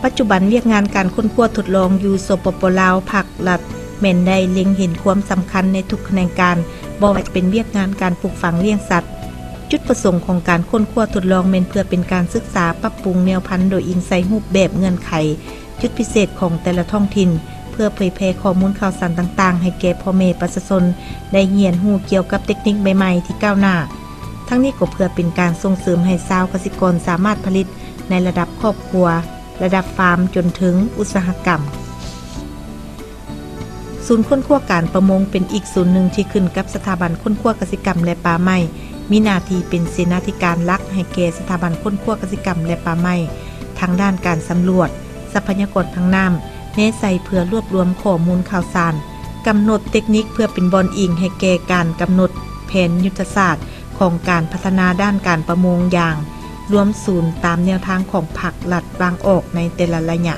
ປັດຈຸບັນ, ວຽກງານການຄົ້ນຄວ້າທົດລອງຢູ່ ສປປ ລາວ, ພາກລັດແມ່ນໄດ້ເລັງເຫັນຄວາມສຳຄັນໃນທຸກຂະແໜງການ, ບໍ່ວ່າຈະເປັນວຽກງານການປູກຝັງລ້ຽງສັດ. ຈຸດປະສົງຂອງການຄົ້ນຄວ້າທົດລອງແມ່ນເພື່ອເປັນການສຶກສາປັບປຸງແນວພັນໂດຍອີງໃສ່ຮູບແບບເງື່ອນໄຂ, ຈຸດພິເສດຂອງແຕ່ລະທ້ອງຖິ່ນ, ເພື່ອເຜີຍແຜ່ຂໍ້ມູນຂ່າວສານຕ່າງໆໃຫ້ແກ່ພໍ່ແມ່ປະຊາຊົນໄດ້ຮຽນຮູ້ກ່ຽວກັບເຕັກນິກໃໝ່ໆທີ່ກ້າວໜ້າ. ທັງນີ້ກໍເພື່ອເປັນການສົ່ງເສີມໃຫ້ຊາວກະສິກອນສາມາດຜະລິດໃນລະດັບຄອບຄົວ, ລະດັບຟາມ ຈົນເຖິງອຸດສາຫະກຳ. ສູນຄົ້ນຄວ້າການປະມົງເປັນອີກສູນໜຶ່ງທີ່ຂຶ້ນກັບສະຖາບັນຄົ້ນຄວ້າກະສິກຳ ແລະ ປ່າໄມ້, ມີໜ້າທີ່ເປັນເສນາທິການຫຼັກໃຫ້ແກ່ສະຖາບັນຄົ້ນຄວ້າກະສິກຳ ແລະ ປ່າໄມ້ ທາງດ້ານການສຳຫຼວດຊັບພະຍາກອນທາງນ້ຳ, ແນໃສ່ເພື່ອລວບລວມຂໍ້ມູນຂ່າວສານ, ກຳນົດເຕັກນິກເພື່ອເປັນບ່ອນອີງໃຫ້ແກ່ການກຳນົດແຜນຍຸດທະສາດຂອງການພັດທະນາດ້ານການປະມົງຢ່າງລວມສູນຕາມແນວທາງຂອງພັກລັດວາງອອກໃນແຕ່ລະໄລຍະ.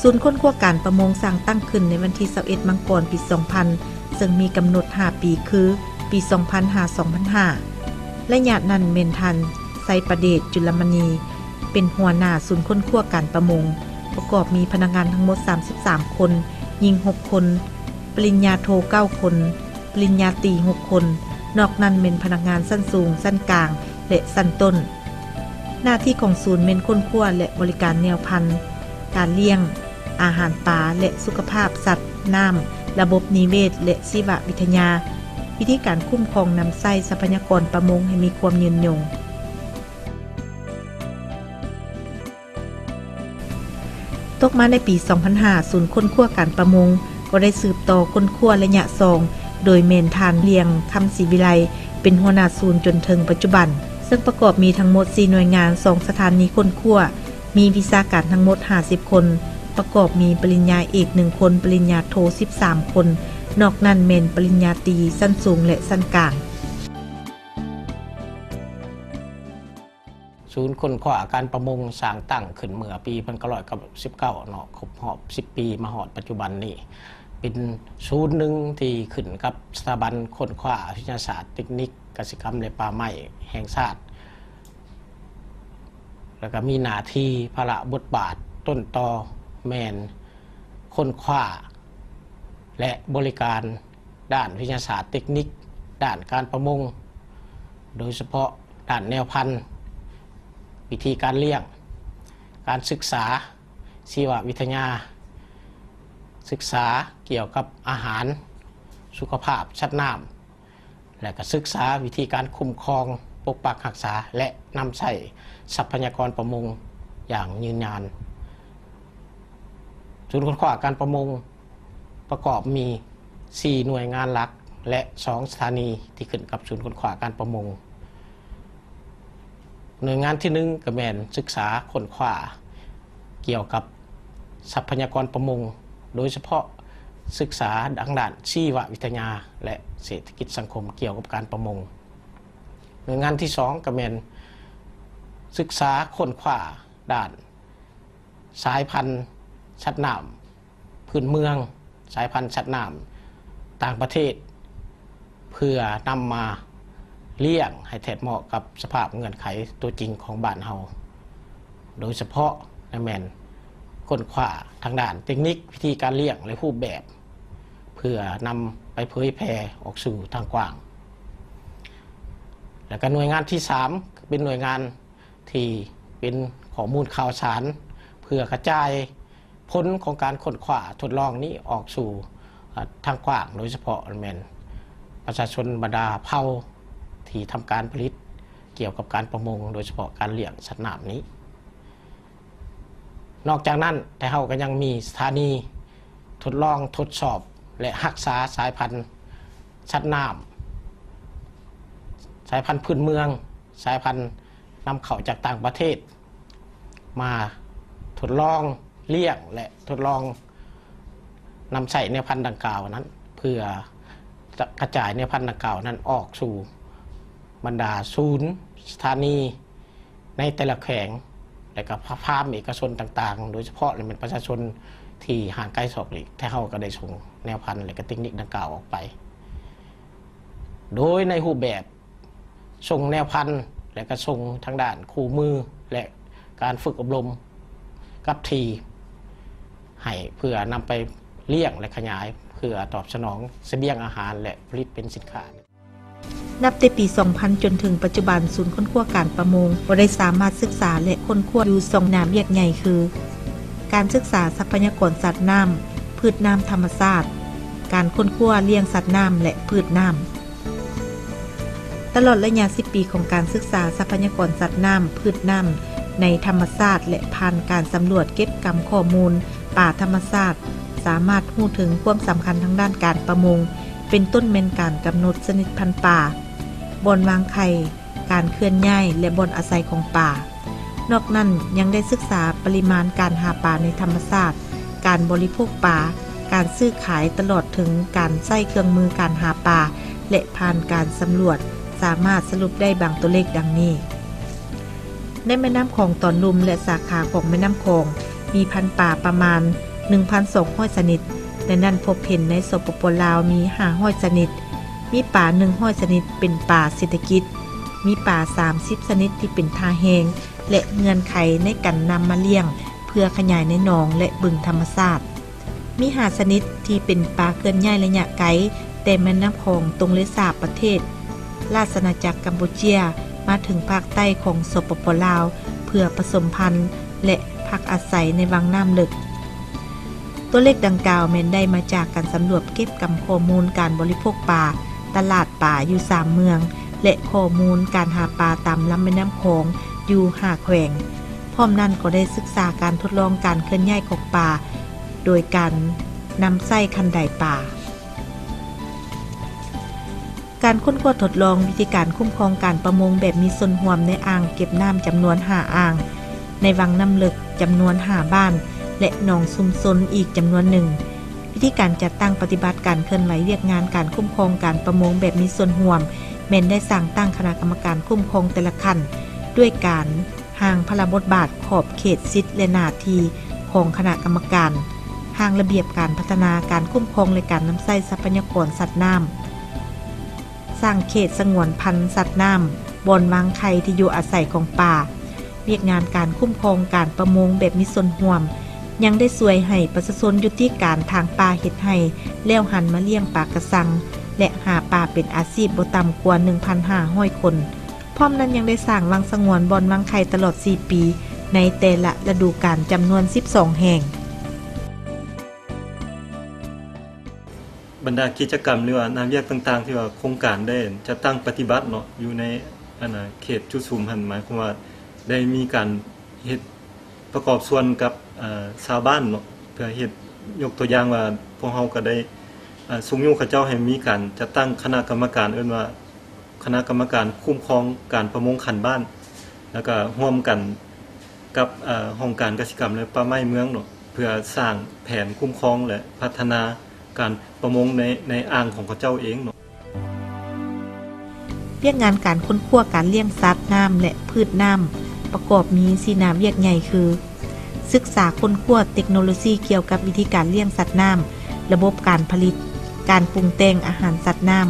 ສູນຄົ້ນຄວ້າການປະມົງສ້າງຕັ້ງຂຶ້ນໃນວັນທີຊາວເອັດ ມັງກອນ ປີສອງພັນ ເຊິ່ງມີກຳນົດຫ້າປີ ຄື ປີສອງພັນ ຫາ ສອງພັນຫ້າ. ໄລຍະນັ້ນແມ່ນທ່ານ ໄຊປະເດດ ຈຸລະມະນີ ເປັນຫົວໜ້າສູນຄົ້ນຄວ້າການປະມົງ, ປະກອບມີພະນັກງານທັງໝົດສາມສິບສາມຄົນ, ຍິງຫົກຄົນ, ປະລິນຍາໂທເກົ້າຄົນ, ປະລິນຍາຕີຫົກຄົນ, ນອກນັ້ນແມ່ນພະນັກງານຊັ້ນສູງ, ຊັ້ນກາງ ແລະ ຊັ້ນຕົ້ນ. ໜ້າທີ່ຂອງສູນແມ່ນຄົ້ນຄວ້າ ແລະ ບໍລິການແນວພັນ, ການລ້ຽງ, ອາຫານປາ ແລະ ສຸຂະພາບສັດນ້ຳ, ລະບົບນິເວດ ແລະ ຊີວະວິທະຍາ, ວິທີການຄຸ້ມຄອງນຳໃຊ້ຊັບພະຍາກອນປະມົງໃຫ້ມີຄວາມຍືນຍົງ. ຕົກມາໃນປີສອງພັນຫ້າ ສູນຄົ້ນຄວ້າການປະມົງກໍໄດ້ສືບຕໍ່ຄົ້ນຄວ້າໄລຍະສອງ ໂດຍແມ່ນທ່ານ ລຽງ ຄຳສີວິໄລ ເປັນຫົວໜ້າສູນຈົນເຖິງປັດຈຸບັນ, ເຊິ່ງປະກອບມີທັງໝົດສີ່ໜ່ວຍງານ, ສອງສະຖານີຄົ້ນຄວ້າ, ມີວິຊາການທັງໝົດຫ້າສິບຄົນ, ປະກອບມີປະລິນຍາເອກໜຶ່ງຄົນ, ປະລິນຍາໂທສິບສາມຄົນ, ນອກນັ້ນແມ່ນປະລິນຍາຕີຊັ້ນສູງ ແລະ ຊັ້ນກາງ. ສູນຄົ້ນຄວ້າການປະມົງສ້າງຕັ້ງຂຶ້ນເມື່ອປີພັນເກົ້າຮ້ອຍເກົ້າສິບເກົ້າເນາະ, ຄົບຮອບສິບປີມາຮອດປັດຈຸບັນນີ້, ເປັນສູນໜຶ່ງທີ່ຂຶ້ນກັບສະຖາບັນຄົ້ນຄວ້າວິທະຍາສາດເຕັກນິກກະສິກຳ ແລະ ປ່າໄມ້ແຫ່ງຊາດ, ແລ້ວກໍມີໜ້າທີ່ພາລະບົດບາດຕົ້ນຕໍແມ່ນຄົ້ນຄວ້າ ແລະ ບໍລິການ ດ້ານວິທະຍາສາດເຕັກນິກ, ດ້ານການປະມົງ, ໂດຍສະເພາະດ້ານແນວພັນ, ວິທີການລ້ຽງ, ການສຶກສາຊີວະວິທະຍາ, ສຶກສາກ່ຽວກັບອາຫານ, ສຸຂະພາບສັດນ້ຳ ແລະ ກະສຶກສາວິທີການຄຸ້ມຄອງ, ປົກປັກຮັກສາ ແລະ ນຳໃຊ້ຊັບພະຍາກອນປະມົງຢ່າງຍືນຍານ. ສູນຄົ້ນຄວ້າການປະມົງ ປະກອບມີສີ່ໜ່ວຍງານຫຼັກ ແລະ ສອງສະຖານີທີ່ຂຶ້ນກັບສູນຄົ້ນຄວ້າການປະມົງ. ໜ່ວຍງານທີໜຶ່ງກໍແມ່ນສຶກສາຄົ້ນຄວ້າກ່ຽວກັບຊັບພະຍາກອນປະມົງ, ໂດຍສະເພາະສຶກສາທາງດ້ານຊີວະວິທະຍາ ແລະ ເສດຖະກິດສັງຄົມກ່ຽວກັບການປະມົງ. ໜ່ວຍງານທີສອງກໍແມ່ນສຶກສາຄົ້ນຄວ້າດ້ານ ສາຍພັນສັດນ້ຳພື້ນເມືອງ, ສາຍພັນສັດນ້ຳຕ່າງປະເທດ ເພື່ອນຳມາລ້ຽງໃຫ້ແທດເໝາະກັບສະພາບເງື່ອນໄຂຕົວຈິງຂອງບ້ານເຮົາ, ໂດຍສະເພາະແມ່ນຄົ້ນຄວ້າທາງດ້ານເຕັກນິກ, ວິທີການລ້ຽງ ແລະ ຮູບແບບ ເພື່ອນຳໄປເຜີຍແຜ່ອອກສູ່ທາງກວ້າງ. ແລ້ວກໍໜ່ວຍງານທີສາມ ເປັນໜ່ວຍງານ ທີ່ເປັນຂໍ້ມູນຂ່າວສານ ເພື່ອກະຈາຍຜົນຂອງການຄົ້ນຄວ້າທົດລອງນີ້ອອກສູ່ ເອີ ທາງກວ້າງ, ໂດຍສະເພາະແມ່ນປະຊາຊົນບັນດາເຜົ່າທີ່ທຳການຜະລິດກ່ຽວກັບການປະມົງ, ໂດຍສະເພາະການລ້ຽງສັດນ້ຳນີ້. ນອກຈາກນັ້ນ, ແຕ່ເຮົາກໍຍັງມີສະຖານີທົດລອງ, ທົດສອບ ແລະ ຮັກສາສາຍພັນສັດນ້ຳ, ສາຍພັນພື້ນເມືອງ, ສາຍພັນ ນຳເຂົ້າຈາກຕ່າງປະເທດມາທົດລອງລ້ຽງ ແລະ ທົດລອງນຳໃຊ້ແນວພັນດັ່ງກ່າວນັ້ນ ເພື່ອຈະກະຈາຍແນວພັນດັ່ງກ່າວນັ້ນອອກສູ່ບັນດາສູນ, ສະຖານີໃນແຕ່ລະແຂວງ ແລະ ກະຟາມເອກະຊົນຕ່າງໆ, ໂດຍສະເພາະແມ່ນປະຊາຊົນ ທີ່ຫ່າງໄກສອກຫຼີກ, ແຕ່ເຮົາກໍໄດ້ສົ່ງແນວພັນ ແລະ ກໍເຕັກນິກດັ່ງກ່າວອອກໄປ ໂດຍໃນຮູບແບບສົ່ງແນວພັນ ແລະ ກໍສົ່ງທາງດ້ານຄູ່ມື ແລະ ການຝຶກອົບຮົມກັບທີ່ ໃຫ້ເພື່ອນຳໄປລ້ຽງ ແລະ ຂະຫຍາຍ ເພື່ອຕອບສະໜອງສະບຽງອາຫານ ແລະ ຜະລິດເປັນສິນຄ້າ. ນັບແຕ່ປີສອງພັນຈົນເຖິງປັດຈຸບັນ, ສູນຄົ້ນຄວ້າການປະມົງກໍໄດ້ສາມາດສຶກສາ ແລະ ຄົ້ນຄວ້າຢູ່ສອງໜ້າວຽກໃຫຍ່ຄື ການສຶກສາຊັບພະຍາກອນສັດນ້ຳ, ພືດນ້ຳທຳມະຊາດ, ການຄົ້ນຄວ້າລ້ຽງສັດນ້ຳ ແລະ ພືດນ້ຳ. ຕະຫຼອດໄລຍະສິບປີຂອງການສຶກສາຊັບພະຍາກອນສັດນ້ຳ, ພືດນ້ຳໃນທຳມະຊາດ ແລະ ຜ່ານການສຳຫຼວດເກັບກຳຂໍ້ມູນປາທຳມະຊາດ, ສາມາດຮູ້ເຖິງຄວາມສຳຄັນທາງດ້ານການປະມົງ, ເປັນຕົ້ນແມ່ນການກຳນົດຊະນິດພັນປາ, ບ່ອນວາງໄຂ່, ການເຄື່ອນຍ້າຍ ແລະ ບ່ອນອາໄສຂອງປາ. ນອກນັ້ນຍັງໄດ້ສຶກສາປະລິມານການຫາປາໃນທຳມະຊາດ, ການບໍລິໂພກປາ, ການຊື້ຂາຍ ຕະຫຼອດເຖິງການໃຊ້ເຄື່ອງມືການຫາປາ ແລະ ຜ່ານການສຳຫຼວດ ສາມາດສະຫຼຸບໄດ້ບາງຕົວເລກດັ່ງນີ້. ໃນແມ່ນ້ຳຂອງຕອນລຸ່ມ ແລະ ສາຂາຂອງແມ່ນ້ຳຂອງ ມີພັນປາປະມານໜຶ່ງພັນສອງຮ້ອຍຊະນິດ, ໃນນັ້ນພົບເຫັນໃນ ສປປ ລາວ ມີຫ້າຮ້ອຍຊະນິດ, ມີປາໜຶ່ງຮ້ອຍຊະນິດເປັນປາເສດຖະກິດ, ມີປາສາມສິບຊະນິດທີ່ເປັນທ່າແຮງ ແລະ ເງື່ອນໄຂໃນການນຳມາລ້ຽງເພື່ອຂະຫຍາຍໃນໜອງ ແລະ ບຶງທຳມະຊາດ. ມີຫ້າຊະນິດທີ່ເປັນປາເຄື່ອນຍ້າຍໄລຍະໄກ ແຕ່ແມ່ນ້ຳຂອງຕົງເລສາບປະເທດລາຊະອານາຈັກກຳປູເຈຍ ມາເຖິງພາກໃຕ້ຂອງ ສປປ ລາວ ເພື່ອປະສົມພັນ ແລະ ພັກອາໄສໃນວັງນ້ຳເລິກ. ຕົວເລກດັ່ງກ່າວແມ່ນໄດ້ມາຈາກການສຳຫຼວດເກັບກຳຂໍ້ມູນການບໍລິໂພກປາ, ຕະຫຼາດປາຢູ່ສາມເມືອງ ແລະ ຂໍ້ມູນການຫາປາຕາມລຳແມ່ນ້ຳຂອງຢູ່ຫ້າແຂວງ. ພ້ອມນັ້ນກໍໄດ້ສຶກສາການທົດລອງການເຄື່ອນຍ້າຍຂອງປາ ໂດຍການນຳໃຊ້ຄັນໄດປາ. ການຄົ້ນຄວ້າທົດລອງວິທີການຄຸ້ມຄອງການປະມົງແບບມີສ່ວນຮ່ວມໃນອ່າງເກັບນ້ຳຈຳນວນຫ້າອ່າງ, ໃນວັງນ້ຳເລິກຈຳນວນຫ້າບ້ານ ແລະ ໜອງຊຸມຊົນອີກຈຳນວນໜຶ່ງ. ວິທີການຈັດຕັ້ງປະຕິບັດການເຄື່ອນໄຫວວຽກງານການຄຸ້ມຄອງການປະມົງແບບມີສ່ວນຮ່ວມ ແມ່ນໄດ້ສ້າງຕັ້ງຄະນະກຳມະການຄຸ້ມຄອງແຕ່ລະຂັ້ນ ດ້ວຍການຮ່າງພາລະບົດບາດ, ຂອບເຂດ, ສິດ ແລະ ໜ້າທີ່ຂອງຄະນະກຳມະການ, ຮ່າງລະບຽບການພັດທະນາການຄຸ້ມຄອງ ແລະ ການນຳໃຊ້ຊັບພະຍາກອນສັດນ້ຳ, ສ້າງເຂດສະຫງວນພັນສັດນ້ຳ, ບ່ອນວາງໄຂ່, ທີ່ຢູ່ອາໄສຂອງປາ. ວຽກງານການຄຸ້ມຄອງການປະມົງແບບມີສ່ວນຮ່ວມ ຍັງໄດ້ຊ່ວຍໃຫ້ປະຊາຊົນຢຸດຕິການຖາງປ່າເຮັດໄຮ່ ແລ້ວຫັນມາລ້ຽງປາກະຊັງ ແລະ ຫາປາເປັນອາຊີບບໍ່ຕ່ຳກວ່າໜຶ່ງພັນຫ້າຮ້ອຍຄົນ. ພ້ອມນັ້ນຍັງໄດ້ສ້າງວັງສະຫງວນບ່ອນວາງໄຂ່ຕະຫຼອດສີ່ປີ ໃນແຕ່ລະລະດູການຈຳນວນສິບສອງແຫ່ງ. ບັນດາກິດຈະກຳ ຫຼືວ່າໜ້າວຽກຕ່າງໆ ທີ່ວ່າໂຄງການໄດ້ຈັດຕັ້ງປະຕິບັດເນາະ ຢູ່ໃນ ອັນນ່າ ເຂດຈຸດສຸມຫັ້ນ ໝາຍຄວາມວ່າໄດ້ມີການເຮັດປະກອບສ່ວນກັບ ເອີ ຊາວບ້ານເນາະ ເພື່ອເຮັດ ຍົກຕົວຢ່າງວ່າ ພວກເຮົາກໍໄດ້ ເອີ ຊຸກຍູ້ເຂົາເຈົ້າໃຫ້ມີການຈັດຕັ້ງຄະນະກຳມະການ ເອີ້ນວ່າ ຄະນະກຳມະການຄຸ້ມຄອງການປະມົງຂັ້ນບ້ານ ແລ້ວກະຮ່ວມກັນກັບ ເອີ ຫ້ອງການກະສິກຳ ແລະ ປ່າໄມ້ເມືອງເນາະ ເພື່ອສ້າງແຜນຄຸ້ມຄອງ ແລະ ພັດທະນາການປະມົງໃນ ໃນອ່າງຂອງເຂົາເຈົ້າເອງເນາະ. ວຽກງານການຄົ້ນຄວ້າການລ້ຽງສັດນ້ຳ ແລະ ພືດນ້ຳ ປະກອບມີສີ່ໜ້າວຽກໃຫຍ່ຄື ສຶກສາຄົ້ນຄວ້າເຕັກໂນໂລຊີກ່ຽວກັບວິທີການລ້ຽງສັດນ້ຳ, ລະບົບການຜະລິດ, ການປຸງແຕ່ງອາຫານສັດນ້ຳ,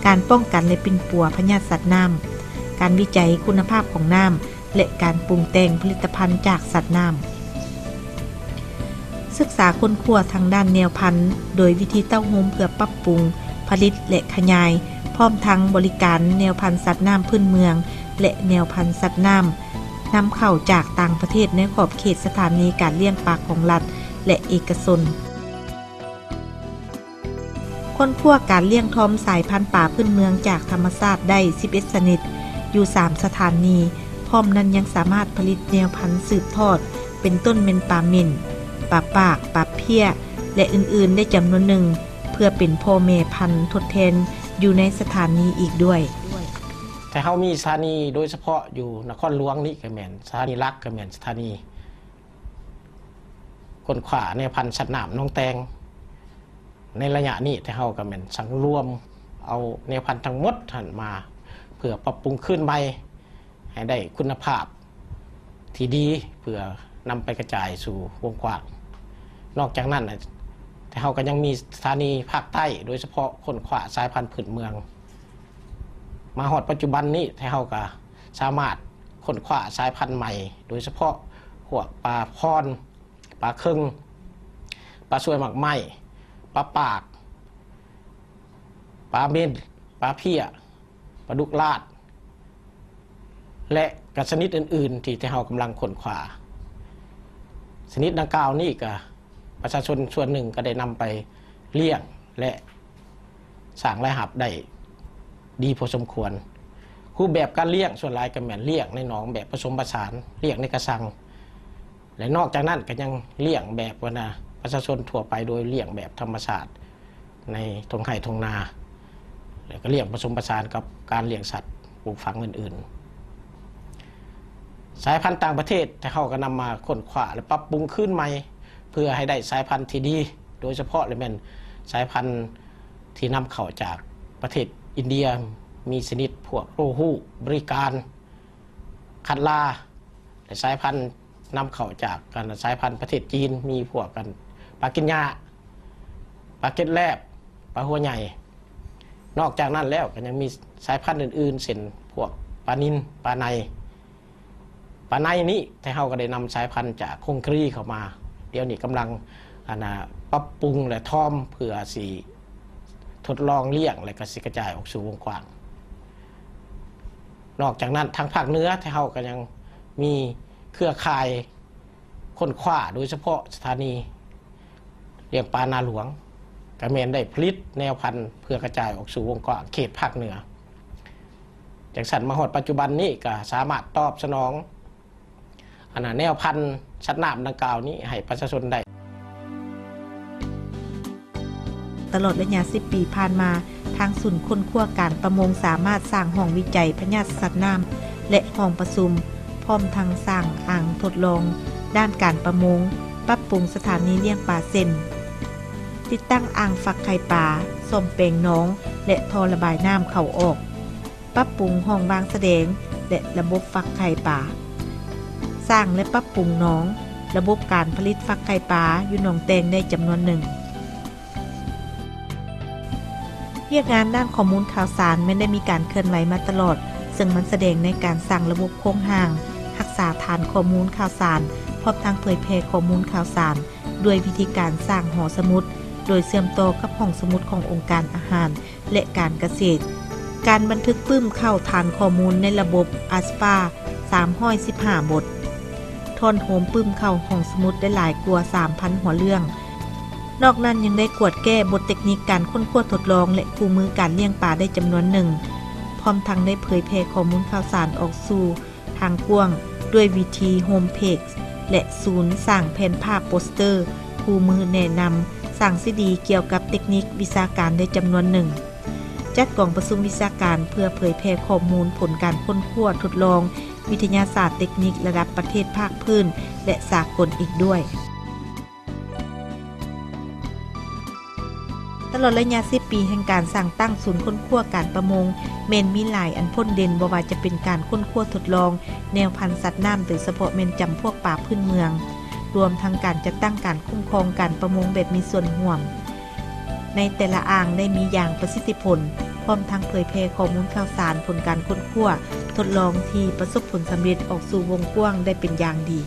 ການປ້ອງກັນ ແລະ ປິ່ນປົວພະຍາດສັດນ້ຳ, ການວິໄຈຄຸນນະພາບຂອງນ້ຳ ແລະ ການປຸງແຕ່ງຜະລິດຕະພັນຈາກສັດນ້ຳ. ສຶກສາຄົ້ນຄວ້າທາງດ້ານແນວພັນ ໂດຍວິທີເຕົ້າໂຮມເພື່ອປັບປຸງ, ຜະລິດ ແລະ ຂະຫຍາຍ, ພ້ອມທັງບໍລິການແນວພັນສັດນ້ຳພື້ນເມືອງ ແລະ ແນວພັນສັດນ້ຳ ນຳເຂົ້າຈາກຕ່າງປະເທດໃນຂອບເຂດສະຖານີການລ້ຽງປາຂອງລັດ ແລະ ເອກະຊົນ. ຄົ້ນຄວ້າການລ້ຽງທອມສາຍພັນປາພື້ນເມືອງຈາກທຳມະຊາດໄດ້ສິບເອັດຊະນິດ ຢູ່ສາມສະຖານີ, ພ້ອມນັ້ນຍັງສາມາດຜະລິດແນວພັນສືບທອດ ເປັນຕົ້ນແມ່ນປາເໝັ້ນ, ປາປາກ, ປາເພຍ ແລະ ອື່ນໆ ໄດ້ຈຳນວນໜຶ່ງ ເພື່ອເປັນພໍ່ແມ່ພັນທົດແທນຢູ່ໃນສະຖານີອີກດ້ວຍ. ແຕ່ເຮົາມີສະຖານີໂດຍສະເພາະຢູ່ນະຄອນຫຼວງນີ້ກໍແມ່ນ ສະຖານີຫຼັກກໍແມ່ນສະຖານີ ຄົ້ນຄວ້າແນວພັນສັດນ້ຳໜອງແຕງ. ໃນໄລຍະນີ້ ແຕ່ເຮົາກໍແມ່ນສັງລວມເອົາແນວພັນທັງໝົດຫັ້ນມາ ເພື່ອປັບປຸງຄືນໃໝ່ໃຫ້ໄດ້ຄຸນນະພາບທີ່ດີ ເພື່ອນຳໄປກະຈາຍສູ່ວົງກວ້າງ. ນອກຈາກນັ້ນ ແທ້ເຮົາກໍຍັງມີສະຖານີພາກໃຕ້ ໂດຍສະເພາະຄົ້ນຄວ້າສາຍພັນພື້ນເມືອງ. ມາຮອດປັດຈຸບັນນີ້ ແທ້ເຮົາກໍສາມາດຄົ້ນຄວ້າສາຍພັນໃໝ່ ໂດຍສະເພາະພວກປາພອນ, ປາເຄິງ, ປາສວຍໝາກໄມ້, ປາປາກ, ປາເມັນ, ປາເພຍ, ປາດຸກລາດ ແລະ ກະຊະນິດອື່ນໆ ທີ່ ທີ່ເຮົາກຳລັງຄົ້ນຄວ້າ. ຊະນິດດັ່ງກ່າວນີ້ກະປະຊາຊົນສ່ວນໜຶ່ງກໍໄດ້ນຳໄປລ້ຽງ ແລະ ສ້າງລາຍຮັບໄດ້ດີພໍສົມຄວນ. ຮູບແບບການລ້ຽງສ່ວນຫຼາຍກໍແມ່ນລ້ຽງໃນໜອງແບບປະສົມປະສານ, ລ້ຽງໃນກະຊັງ ແລະ ນອກຈາກນັ້ນກໍຍັງລ້ຽງແບບວ່ານະ ປະຊາຊົນທົ່ວໄປ ໂດຍລ້ຽງແບບທຳມະຊາດໃນທົ່ງໄຮ່ທົ່ງນາ ແລະ ກໍລ້ຽງປະສົມປະສານກັບການລ້ຽງສັດປູກຝັງອື່ນໆ. ສາຍພັນຕ່າງປະເທດ ແທ້ເຮົາກໍນຳມາຄົ້ນຄວ້າ ແລະ ປັບປຸງຄືນໃໝ່ ເພື່ອໃຫ້ໄດ້ສາຍພັນທີ່ດີ, ໂດຍສະເພາະແລ້ວແມ່ນສາຍພັນທີ່ນຳເຂົ້າຈາກປະເທດອິນເດຍ, ມີຊະນິດພວກໂລຮູ, ບໍລິການ, ຄັດລາ ແລະ ສາຍພັນນຳເຂົ້າຈາກ ອັນ ສາຍພັນປະເທດຈີນ ມີພວກ ອັນ ປາກິນຍາ, ປາເກັດແລບ, ປາຫົວໃຫຍ່. ນອກຈາກນັ້ນແລ້ວ ກໍຍັງມີສາຍພັນອື່ນໆ ເຊັ່ນ ພວກປານິນ, ປາໄນ. ປາໄນນີ້ ແທ້ເຮົາກໍໄດ້ນຳສາຍພັນຈາກຄົງຄະລີເຂົ້າມາ. ດຽວນີ້ກຳລັງ ອັນນະ ປັບປຸງ ແລະ ທອມ ເພື່ອຊິທົດລອງລ້ຽງ ແລະ ກໍຊິກະຈາຍອອກສູ່ວົງກວ້າງ. ນອກຈາກນັ້ນ ທາງພາກເໜືອ ແທ້ເຮົາກໍຍັງມີເຄືອຂ່າຍຄົ້ນຄວ້າ ໂດຍສະເພາະສະຖານີລ້ຽງປານາຫຼວງ ກໍແມ່ນໄດ້ຜະລິດແນວພັນເພື່ອກະຈາຍອອກສູ່ວົງກວ້າງເຂດພາກເໜືອ. ຈັ່ງຊັ້ນ ມາຮອດປັດຈຸບັນນີ້ ກໍສາມາດຕອບສະໜອງ ອັນນະ ແນວພັນສັດນ້ຳດັ່ງກ່າວນີ້ໃຫ້ປະຊາຊົນໄດ້. ຕະຫຼອດໄລຍະສິບປີຜ່ານມາ, ທາງສູນຄົ້ນຄວ້າການປະມົງສາມາດສ້າງຫ້ອງວິໄຈພະຍາດສັດນ້ຳ ແລະ ຫ້ອງປະຊຸມ, ພ້ອມທັງສ້າງອ່າງທົດລອງດ້ານການປະມົງ, ປັບປຸງສະຖານີລ້ຽງປາເຊັ່ນ ຕິດຕັ້ງອ່າງຟັກໄຂ່ປາ, ສ້ອມແປງໜອງ ແລະ ທໍ່ລະບາຍນ້ຳເຂົ້າອອກ. ປັບປຸງຫ້ອງວາງສະແດງ ແລະ ລະບົບຟັກໄຂ່ປາ, ສ້າງ ແລະ ປັບປຸງໜອງ, ລະບົບການຜະລິດຟັກໄຂ່ປາຢູ່ໜອງແຕ່ງໄດ້ຈຳນວນໜຶ່ງ. ວຽກງານດ້ານຂໍ້ມູນຂ່າວສານແມ່ນໄດ້ມີການເຄື່ອນໄຫວມາຕະຫຼອດ, ເຊິ່ງມັນສະແດງໃນການສ້າງລະບົບໂຄງຮ່າງ, ຮັກສາຖານຂໍ້ມູນຂ່າວສານ, ພ້ອມທັງເຜີຍແຜ່ຂໍ້ມູນຂ່າວສານ ດ້ວຍວິທີການສ້າງຫໍສະໝຸດ ໂດຍເຊື່ອມຕໍ່ກັບຫ້ອງສະໝຸດຂອງອົງການອາຫານ ແລະ ການກະເສດ, ການບັນທຶກປຶ້ມເຂົ້າຖານຂໍ້ມູນໃນລະບົບ ASPA ສາມຮ້ອຍສິບຫ້າບົດ, ທ່ອນໂຮມປຶ້ມເຂົ້າຫ້ອງສະໝຸດໄດ້ຫຼາຍກວ່າ ສາມພັນຫົວເລື່ອງ. ນອກນັ້ນຍັງໄດ້ກວດແກ້ບົດເຕັກນິກການຄົ້ນຄວ້າທົດລອງ ແລະ ຄູ່ມືການລ້ຽງປາໄດ້ຈຳນວນໜຶ່ງ, ພ້ອມທັງໄດ້ເຜີຍແຜ່ຂໍ້ມູນຂ່າວສານອອກສູ່ ທາງກວ້າງດ້ວຍວິທີໂຮມເພຈ ແລະ ສູນສ້າງແຜ່ນພາບໂປສເຕີຄູ່ມືແນະນຳສ້າງຊີດີກ່ຽວກັບເຕັກນິກວິຊາການໄດ້ຈຳນວນໜຶ່ງ, ຈັດກອງປະຊຸມວິຊາການເພື່ອເຜີຍແຜ່ຂໍ້ມູນຜົນການຄົ້ນຄວ້າທົດລອງວິທະຍາສາດເຕັກນິກລະດັບປະເທດພາກພື້ນ ແລະ ສາກົນອີກດ້ວຍ. ຕະຫຼອດໄລຍະສິບປີແຫ່ງການສ້າງຕັ້ງສູນຄົ້ນຄວ້າການປະມົງ ແມ່ນມີຫຼາຍອັນພົ້ນເດັ່ນ, ບໍ່ວ່າຈະເປັນການຄົ້ນຄວ້າທົດລອງແນວພັນສັດນ້ຳ, ໂດຍສະເພາະແມ່ນຈຳພວກປາພື້ນເມືອງ, ລວມທັງການຈັດຕັ້ງການຄຸ້ມຄອງການປະມົງແບບມີສ່ວນຮ່ວມ. ໃນແຕ່ລະອ່າງໄດ້ມີຢ່າງປະສິດທິຜົນ, ພ້ອມທັງເຜີຍແຜ່ຂໍ້ມູນຂ່າວສານຜົນການຄົ້ນຄວ້າທົດລອງທີ່ປະສົບຜົນສຳເລັດອອກສູ່ວົງກວ້າງໄດ້ເປັນຢ່າງດີ.